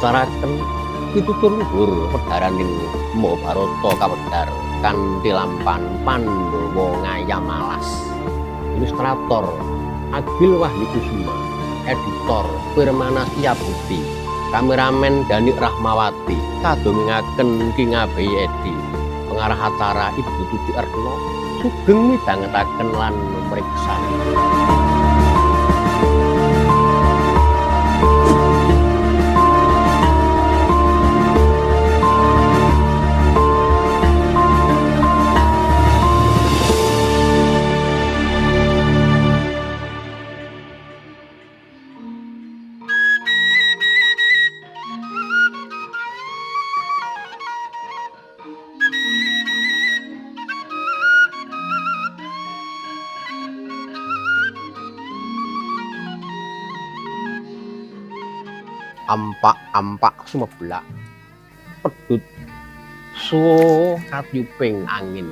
Dilancaraken pitutur luhur wedharaning Mahabharata kawedhar kanthi lampahan Pandhawa ngayam alas. Ilustrator Agil Wahyu Kusuma, editor Firmana Setiabudi, kameramen Dani Rahmawati, kadongengaken Ki Ngabehi Edi, pengarah acara Ibu Tuti Erno, sugeng midhangetaken lan mriksani. Ampak-ampak sumeblak pedhut suwa katyuping angin,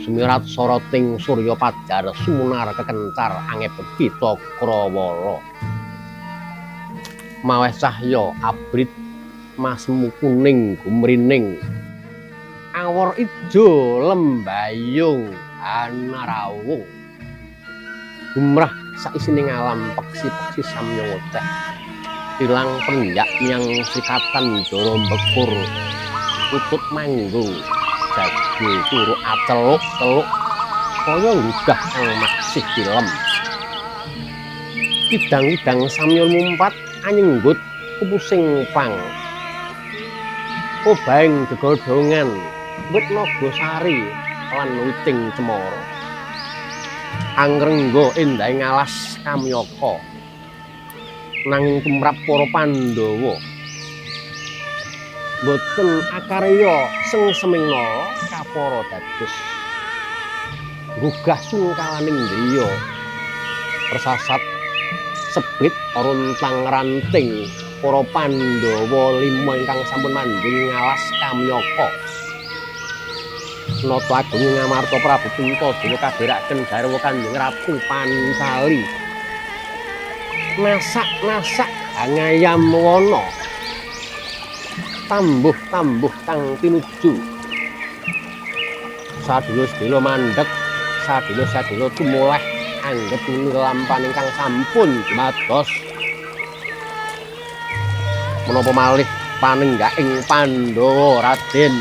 sumirat soroting surya pajar sumunar kekencar angebegi cakrawala, maweh cahya abrit masemu kuning gumrining awor ijo lembayung anarawung gumrah saisining alam peksi-peksi samya ngoceh ilang penjak yang sikatan joro bekur tutut manggung jago turu aceluk-celuk kaya nggugah kang maksih film kidang-kidang samya mumpat anyenggut kupusing pang obahing gegodhongan wit naga sari lan witing cemara angrengga endahe ngalas kamyaka nanging tumrap para Pandhawa boten akarya sengseming nala kapara dados gugah sungkalaning griya persasat sebit runtang ranting para Pandhawa lima ingkang sampun manjing ngalas kamyaka. Nata agung Ngamarta Prabu Puntadewa kadherekaken garwa Kanjeng Ratu Pancali. Nasak-nasak ngayam wana tambuh-tambuh kang tinuju sadelo-sedelo mandheg sadelo-sadelo tumoleh anggep lampahan ingkang sampun dumados menapa malih panenggaking Pandhawa Raden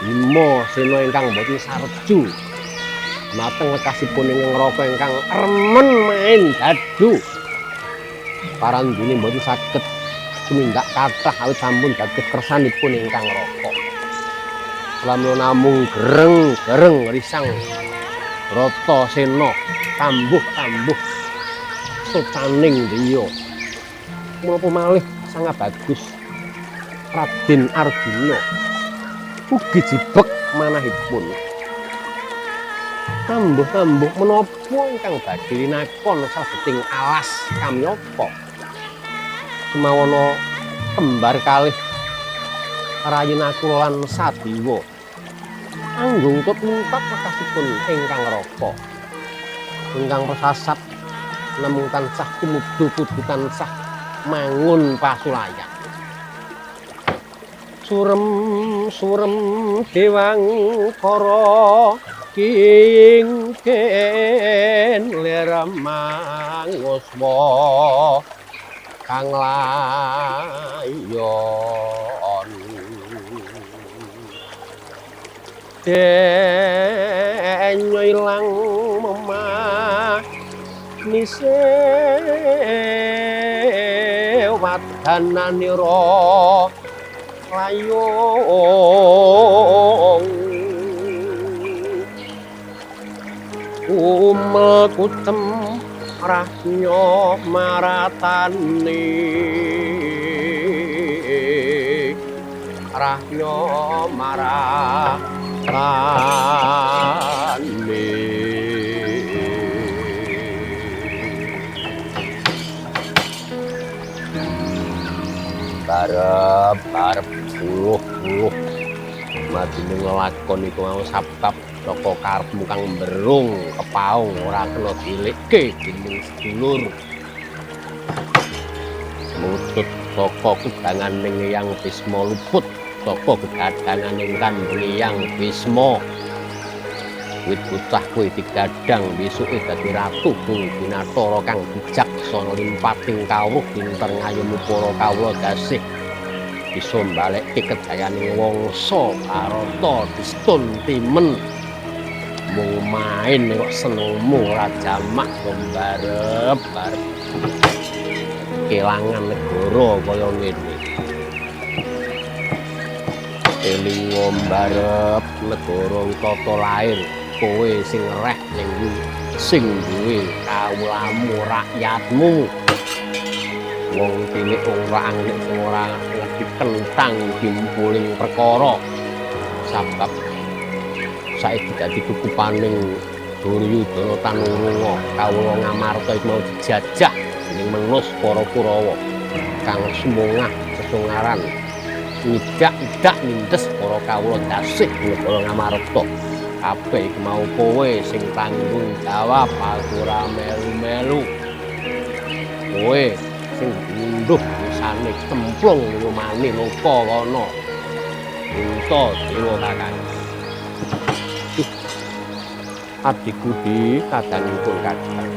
Bima Sena ingkang boten sarju mateng lekasipun ing neraka ingkang remen main dadu. Parandune mboten saged tumindak kathah awit sampun dados kersanipun ingkang neraka. Lamun namung gereng-gereng risang Bratasena tambuh-tambuh socaning griya. Menapa malih sangat bagus Raden Arjuna ugi jibeg manahipun. Tambuh-tambuh menapa ingkang badhe linakon salebeting alas kamyaka. Semawana kembar kalih rayi Nakula lan Sadewa anggung tut muntat lekasipun ingkang neraka. Ingkang persasat namung tansah tumuju kudu tansah mangun pasulayan. Surem-surem dewang kara kingken lir manguswa kang layon denyo ilang memah nise wadananira layung umel kutem rahnyo maratane rahnyo maratane barep-barep puluh-puluh madine nglakon iku mau sabab saka karepmu kang mberung kepaung ora kena dilikke dening sedulur. Mutut Saka kudanganing Hyang Bisma luput saka gegadhanganing Kanjeng Hyang Bisma. Wit bocah kuwi digadhang besuke dadi ratu Bung Binatara kang bijaksana limpating kawruh pinter ngayomi para kawula dasih bisa mbalekke kejayaning wangsa Bharata distun timen. Mung main kok senengmu ora jamak barep-barep kelangan negara kaya ngene. Elingo mbarep negara tata lair kowe sing reh ning sing duwe kawulamu rakyatmu. Wong cilik ora anglik sing ora ngerti kentang dimpuling perkara sabab saiki dadi kukupaning Duryudana Tanurunga kawula Ngamarta iku mau dijajah dening menus para Kurawa kang sumungah sesungaran ngidak-idak nindes para kawula dasih negara Ngamarta. Kabeh iku mau kowe sing tanggung jawab, aku ora melu-melu. Kowe sing ngunduh dosane cemplung lumane loka kono. Punta dewa kakang. Adikku di kadangipun kadang.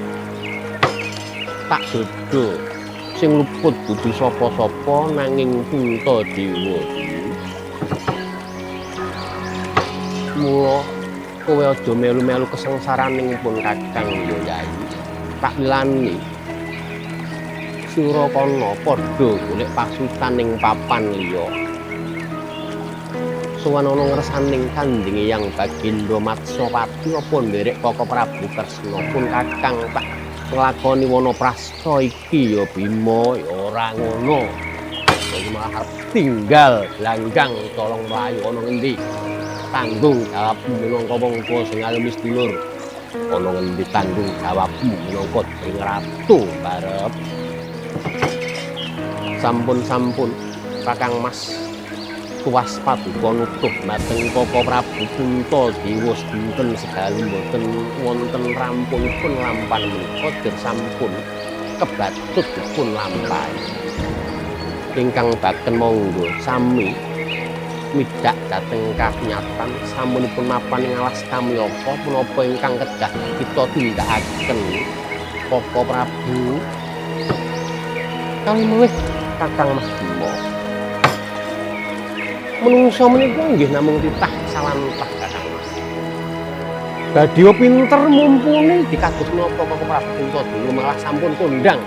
Tak dodo sing luput dudu sapa-sapa nanging Punta Dewa. Mula kowe aja melu-melu kesengsaraning pun kakang ya Yai. Tak lilani Surakana padha golek pasutan ing papan liya. Sowan ana ngersaning Kanjeng Hyang Bagindo Matsapati apa nderek Kaka Prabu Kresna pun kakang tak nglakoni wanaprasta iki ya Bima ya ora ngono. Iki malah arep tinggal blanggang tolong mlayu ana ngendi. Tanggung jawabmu minangka wong tuwa sing ayomi sedulur. Ana ngendi tanggung jawabmu minangka dring ratu barep. Sampun-sampun Kakang Mas tuwas paduka nutuh dhateng Kaka Prabu Punta Dewa sedinten sedalu mboten wonten rampunipun lampan menika dir sampun kebacut dipun lampahi. Ingkang baken monggo sami midhak dhateng kanyatan samunipun mapan ing alas Kamyaka punapa ingkang kedah kita tindakaken Kaka Prabu. Kali malih Kakang Mas Bima. Menungso menika nggih namung titah salantah Kakang Mas. Badya pinter mumpuni dikados napa Kaka Prabu Punta Dewa malah sampun kondang.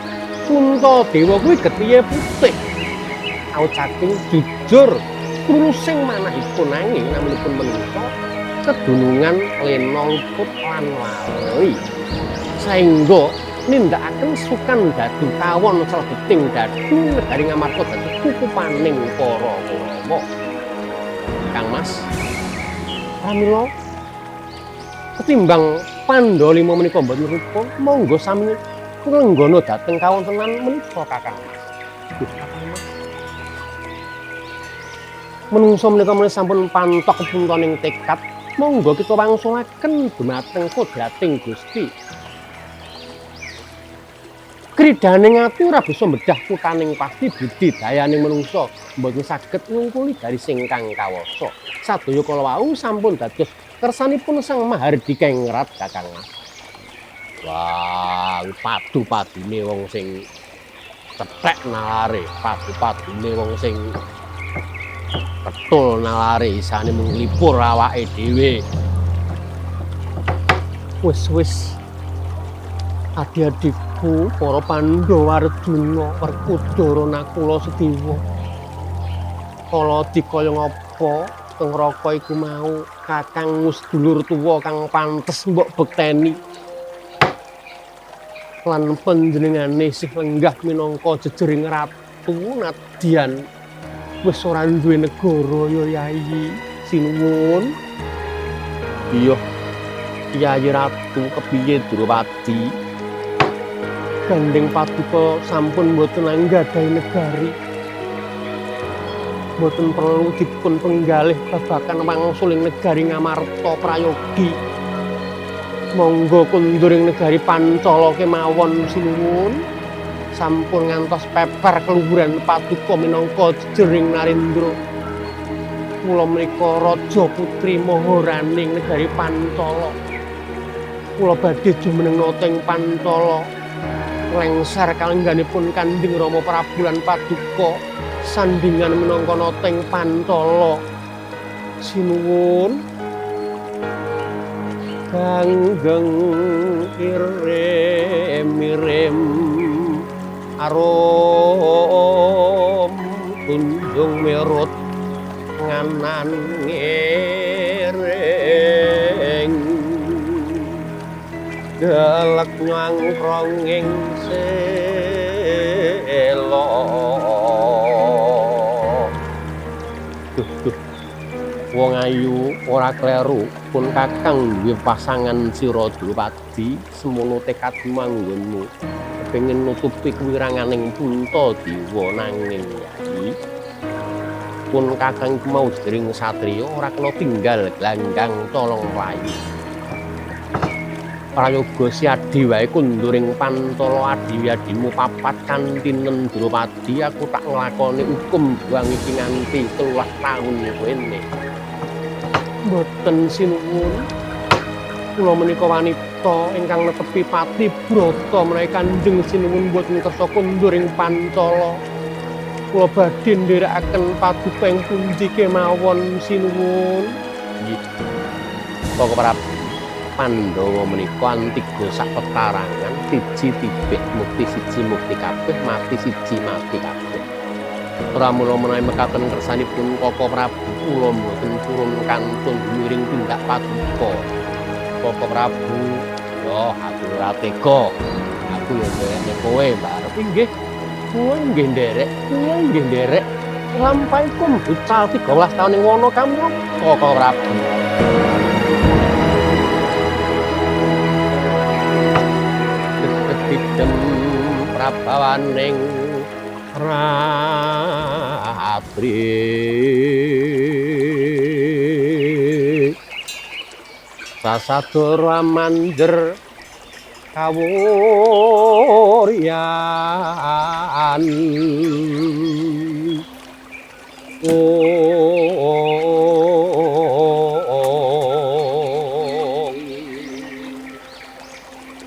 Punta Dewa kuwi getihe putih. Awit saking jujur trusing manahipun nanging naminipun menungso kedunungan lena luput lan lali. Saengga nindakaken sukan dadu kawon salebeting dadu negari Ngamarta dadi kukupaning para Kurawa. Kang Mas, pramila ketimbang Pandalima menika mboten rupa, monggo sami nglenggana dhateng kawontenan menika Kakang Mas. Duh, Kakang Mas. Menungso menika menawi sampun pantok kepuntoning tekad, monggo kita wangsulaken dumateng kodrating Gusti. Kridaning ati ora bisa mbedah kutaning pasti budi dayaning menungso mboten saged ngungkuli dari sing kang kawasa. Sadaya kala wau sampun dados kersanipun Sang Mahardika ing Rat Kakang Mas. Wah, padu-padune wong sing cethek nalare, padu-padune wong sing ketul nalare isane mung nglipur awake dhewe. Wis-wis adik-adikku para Pandhawa Arjuna, Werkudara, Nakula, Sedewa. Kala dikaya ngapa teng neraka iku mau kakang sedulur tuwa kang pantes mbok bekteni. Lan panjenengane isih lenggah minangka jejering ratu nadyan wis ora duwe negara ya Yayi. Sinuwun. Iya. Yayi Ratu kepiye Drupadi? Gandeng paduka sampun mboten anggadhahi negari. Mboten perlu dipun penggalih babagan wangsuling negari Ngamarta prayogi. Monggo kundur ing negari Pancala kemawon sinuwun. Sampun ngantos peper keluhuran paduka minangka jejering Narendra. Kula menika raja putri Maharaning negari Pancala. Kula badhe jumeneng nata ing Pancala. Lengser kalengganipun Kanjeng Rama Prabu lan paduka sandingan minangka nata ing Pancala. Sinuwun. Ganggeng irim-irim arum tundung mirut nganan ngiring gelek nyangkrong ing sela. Duh duh, wong ayu ora kleru pun kakang duwe pasangan sira Drupadi semono tekad manggonmu kepengin nutupi kewiranganing Puntadewa. Nanging yai pun kakang iku mau jering satriya ora kena tinggal glanggang colong mlayu. Prayoga siadi wae kunduring Pancala adiwi-adimu papat kantinen Drupadi, aku tak nglakoni hukum buang iki nganti 13 taun kene. Mboten sinuwun, kula menika wanita ingkang netepi pati brata menawi Kanjeng Sinuwun mboten kersa kundur ing Pancala. Kula badhe ndherekaken paduka ing pundi kemawon sinuwun. Nggih. Koko Prabu, Pandhawa menika antiga sak petarangan, siji tibik mukti siji mukti kabeh, mati siji mati kabeh. Pramila menawi mekaten kersanipun Koko Prabu, kula mboten purun kantun miring tindak paduka. Koko Prabu, yo aku ora tega. Aku yo nderekne kowe, Mbak. Nggih. Kula nggih nderek, kula nggih nderek. Lampahipun bucal 13 taun ing wana kamya Koko Prabu. Didem prabawaning ratri sasadara manjer kawuryan.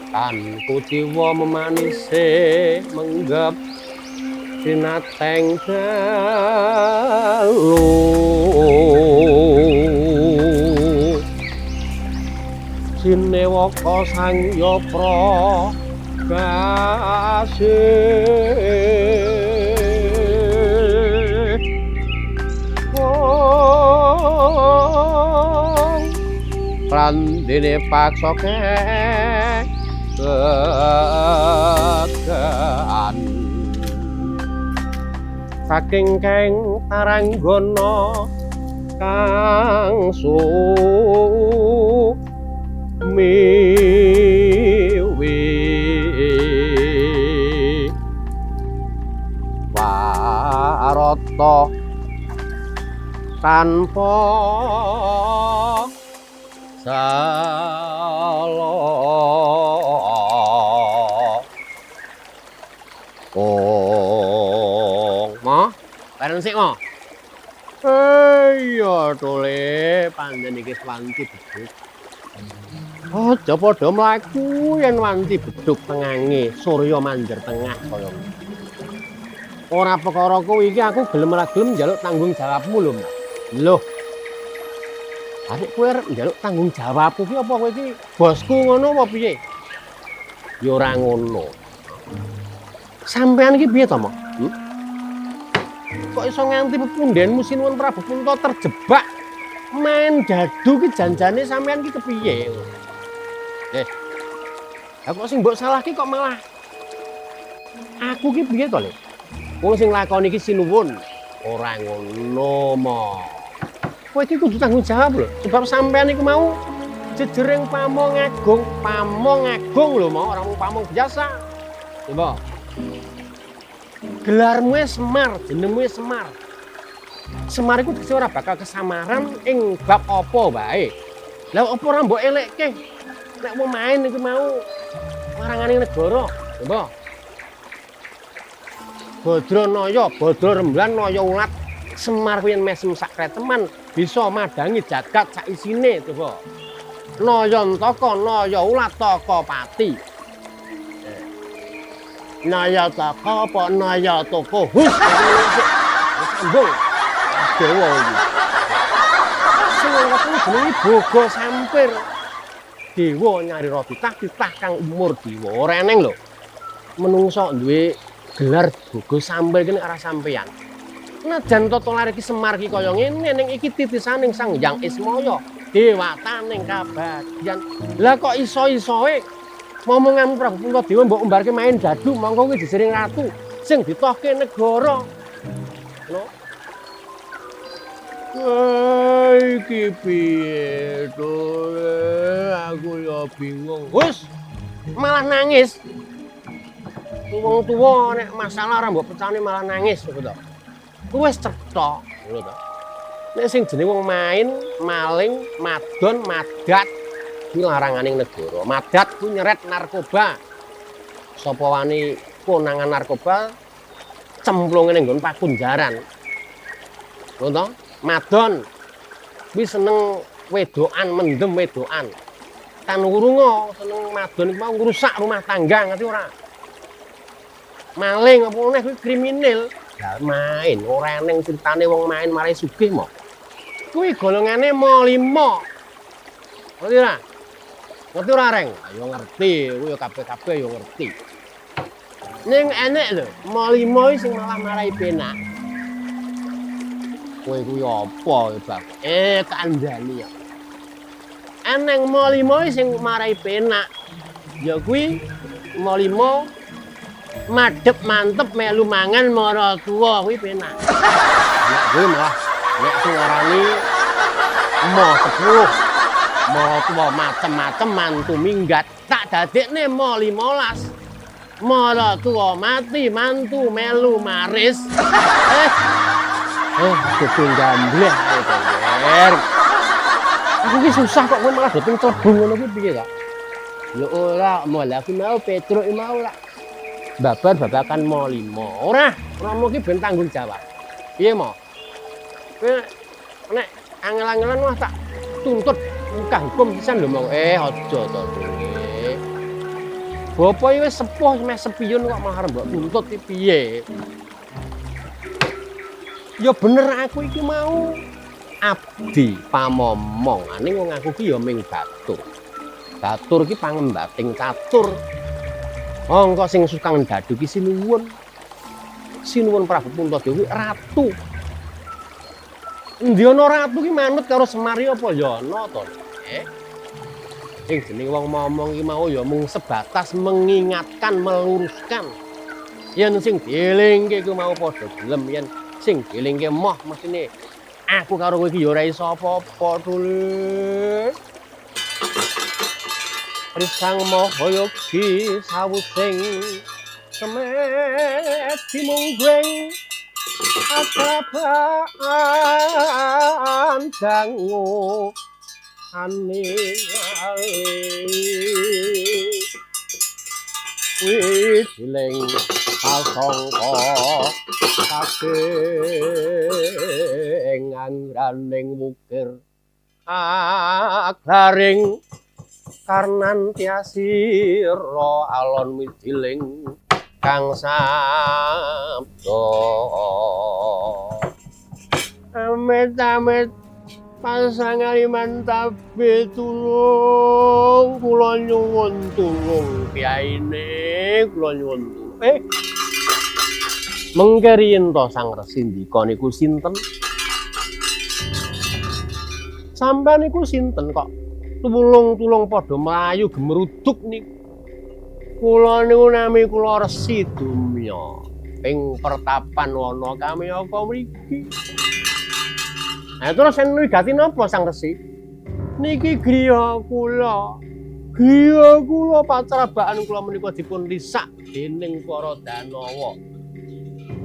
Kan kuciwa memanise menggep sinateng dalu sinewaka sang yapra kasih randene paksa kegean saking keng taranggana kang sumiwi warata tanpa salah. Oh, ma, bareng sik, ma. Iya tole, panjen iki wanci beduk. Aja padha mlaku yen wanci beduk tengange, surya manjer tengah kaya. Ora perkara kuwi iki aku gelem ora gelem njaluk tanggung jawabmu lho, Mbak. Loh. Arek kowe arep njaluk tanggung jawabku ki apa kowe iki bosku ngono apa piye? Ya ora ngono. Sampean iki piye to, Mak? Kok iso nganti pepundhenmu Sinuwun Prabu Punta terjebak main dadu ki janjane sampean ki kepiye? Lah kok sing mbok salahke kok malah aku ki piye to, Le? Wong sing lakoni iki Sinuwun. Ora ngono, Mak. Kowe iki kudu tanggung jawab lho, sebab sampean iku mau jejering pamong agung lho, Mak, ora mung pamong biasa. Coba. Gelarmu Semar, jenengmu Semar. Semar iku tegese ora bakal kesamaran ing bab apa wae. Lah apa ora mbok elekke? Nek wong main iku mau laranganing negara, coba. Badra Naya, Badra Rembulan Naya Ulat. Semar kuwi mesem sak kreteman bisa madangi jagat sak isine coba. Naya Ntaka, Naya Ulat, Taka Pati. Naya Taka apa Naya Toko? Hus, sambung. Dewa iki. Sing lengkap kuwi jenenge Boga Sampir. Dewa nyarira titah, titah kang umur dewa. Ora eneng lho. Menungso duwe gelar Boga Sampir kene ora sampeyan. Najan tata lare iki Semar iki kaya ngene ning iki titisaning Sang Hyang Ismaya, dewataning kabagyan. Lah kok iso-isoe momonganmu Prabu Puntadewa mbok umbarke main dadu mongko kuwi jejering ratu sing ditohke negara. No. Wah, iki piye to? Aku ya bingung. Wis, malah nangis. Wong tuwa nek masalah ora mbok pecahne malah nangis ngono to. Wis cetha ngono to. Nek sing jenenge wong main, maling, madon, madat kuwi laranganing negara. Madat kuwi nyeret narkoba. Sapa wani konangan narkoba cemplunge ning nggon pakunjaran. Ngono to? Madon kuwi seneng wedokan, mendem wedokan. Tan wurunga seneng madon iku mau ngrusak rumah tangga, ngerti ora? Maling apa meneh kuwi kriminal. Lah main ora eneng critane wong main marai sugih mo. Kuwi golongane mo 5. Ngerti ora? Ngerti ora, Reng? Ayo ngerti, kuwi ya kabeh-kabeh ya ngerti. Ning enek lho, mo 5 iki sing malah marai penak. Kowe kuwi apa ya, Bang? Kandhani ya. Eneng mo 5 iki sing marai penak. Ya kuwi mo 5 madhep mantep melu mangan mara tuwa kuwi penak. Nek kuwi malah nek aku ngarani mo 10. Mara tuwa macem-macem mantu minggat tak dadekne mo 15. Mara tuwa mati mantu melu maris. Gedung gambleh ae to, Ger. Aku ki susah kok kowe malah dadi clebung ngono kuwi piye ta? Ya ora, malah aku mau Petruk mau lah. Babar babakan mo 5. Ora, Rama ki ben tanggung jawab. Piye mo? Kowe nek angel-angelan wah tak tuntut muka hukum pisan lho mong. Aja to, Dek. Bapak iki wis sepuh meh sepiyun kok malah arep mbok tuntut iki piye? Ya bener aku iki mau abdi pamomong, ning wong aku ki ya ming batur. Batur ki pangembating catur. Mongko sing sukang dadu ki sinuwun. Sinuwun Prabu Puntadewa kuwi ratu. Endi ana ratu ki manut karo Semar apa ya ana to? Sing jenenge wong momong ki mau ya mung sebatas mengingatkan, meluruskan. Yen sing dielingke ku mau padha gelem, yen sing dielingke moh mesine aku karo kowe iki ya ora iso apa-apa, Dul. Risang Mahayogi sawusing semedi mungguing atrapaan dangu aningali wijiling asangka saking angraning wukir aglaring karnan tiasira alon wijiling kang sabda. Amit-amit pasangan tabe tulung kula nyuwun tulung kiyaine, kula nyuwun tulung. Mengke riyen to Sang Resi ndika niku sinten? Sampeyan niku sinten kok tulung-tulung padha mlayu gemeruduk niku? Kula niku nami kula Resi Dumya ing pertapan wana Kamyaka mriki. Nah, terus sing wigati napa Sang Resi? Niki griya kula. Griya kula patrabaan kula menika dipun risak dening para danawa.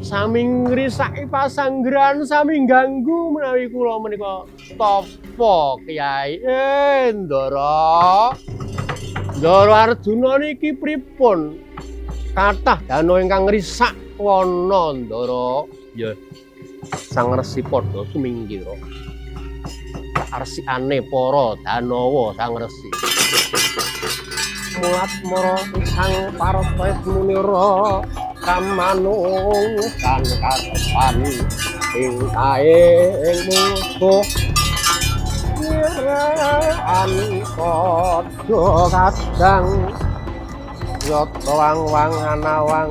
Sami ngrisaki pasanggrahan, sami ganggu menawi kula menika tapa Kyai. Ndara. Ndara Arjuna niki pripun? Kathah dana ingkang ngrisak wana, Ndara. Ya. Sang Resi padha sumingkira. Resikane para danawa Sang Resi. Mulat mara sang parata munira kamanungsan kasepan ing kae musuh kiraan padha kadang yata wang-wang anawang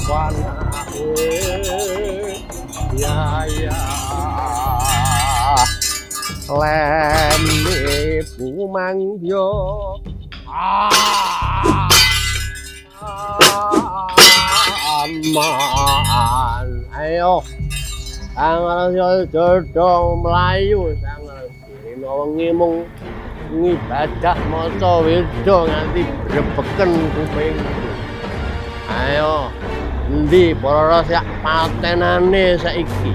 wanake ya ya leme bumangya aman. Ayo Sang Resi dodong mlayu Sang Resi rina wengi mung ngibadah maca weda nganti brebeken kupingku. Ayo endi para resi patenane saiki?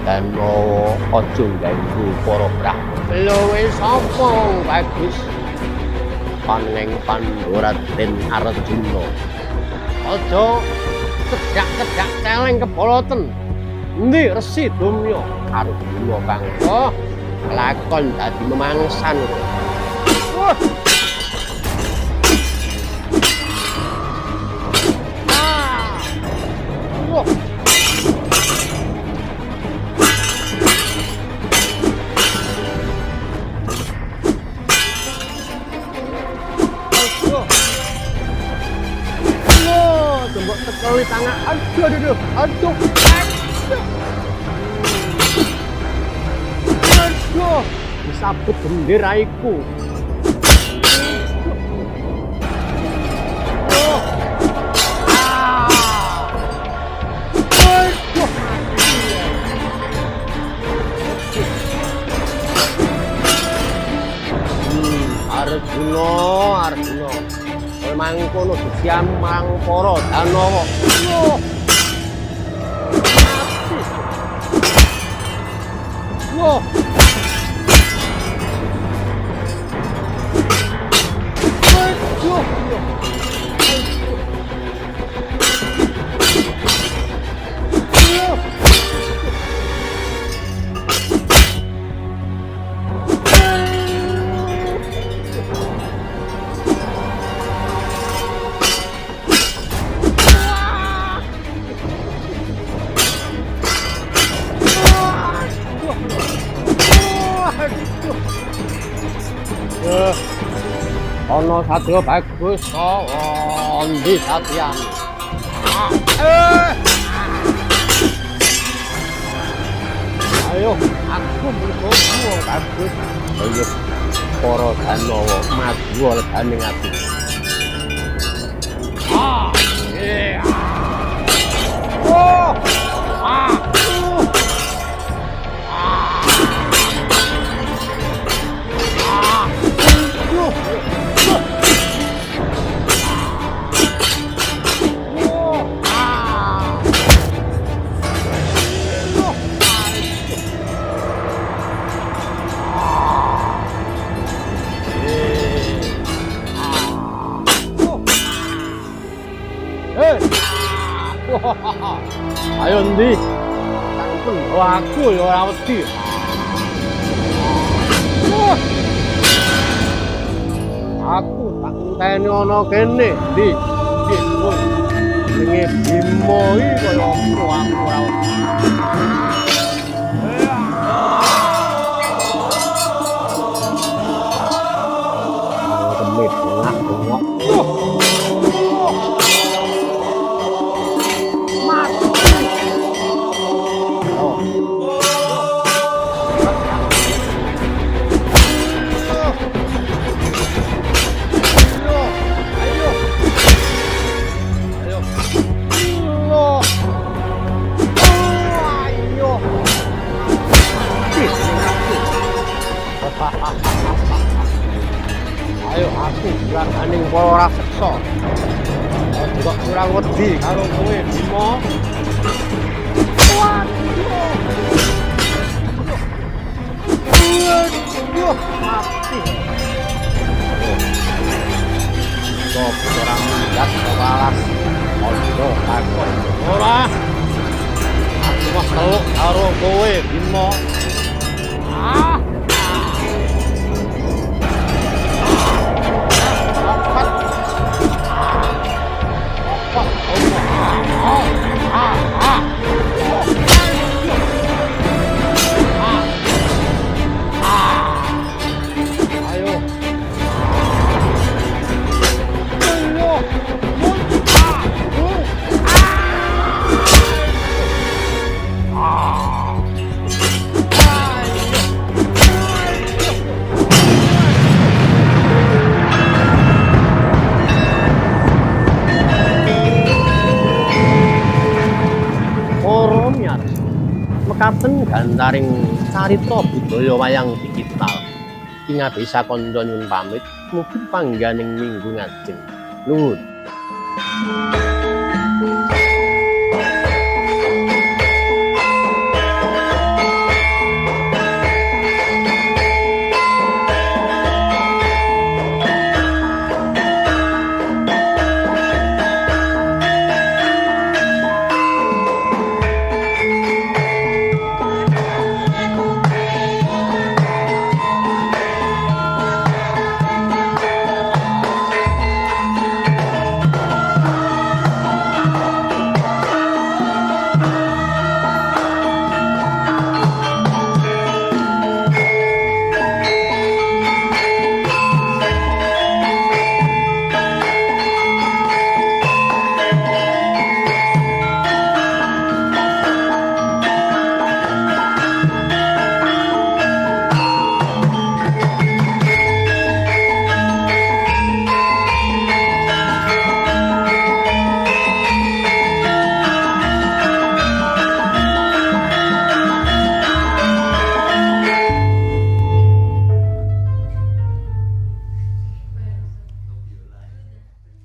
Danawa aja ganggu para brahmana. Lho wis sapa wong bagus? Paneng Pandora Den Arjuna. Aja cedak-cedak celeng keboloten. Endi Resi Dumya? Arjuna kang oh, kelakon dadi memangsan. Wah. Ah. Wah. Mbok tekeli tangan. Aduh aduh aduh. Aduh. Aduh, disabet bendera iku. Oh. Ah. Aduh. Arjuna, Arjuna. Mangkono disiam marang para danawa. Wah. Mati. Wah. Aduh. Aduh. Ana satya bagus endi satyane? Ayo aku mlebu bagus. Ayo para danawa maju legane ati. Ah, iya. Oh. Ah. Ah. Aduh. Ayo endi? Tangkun aku ya ora wedi. Aku tak enteni ana kene, ndi? Ndi kowe? Jenenge Bima iki kaya apa aku ora wedi. Demit bengak-bengok. Ayo aku juraganing para raseksa. Aja kok kurang wedi karo kowe Bima. Waduh. Waduh, mati. Buta ora minggat welas. Aja takon. Ora. Aku mah teluk karo kowe, Bima. Ah. Ayo. Para miyarsa, mekaten gantaring carita budaya wayang digital. Ing bisa kanca nyuwun pamit, mugi pangganing minggu ngajeng. Nuwun.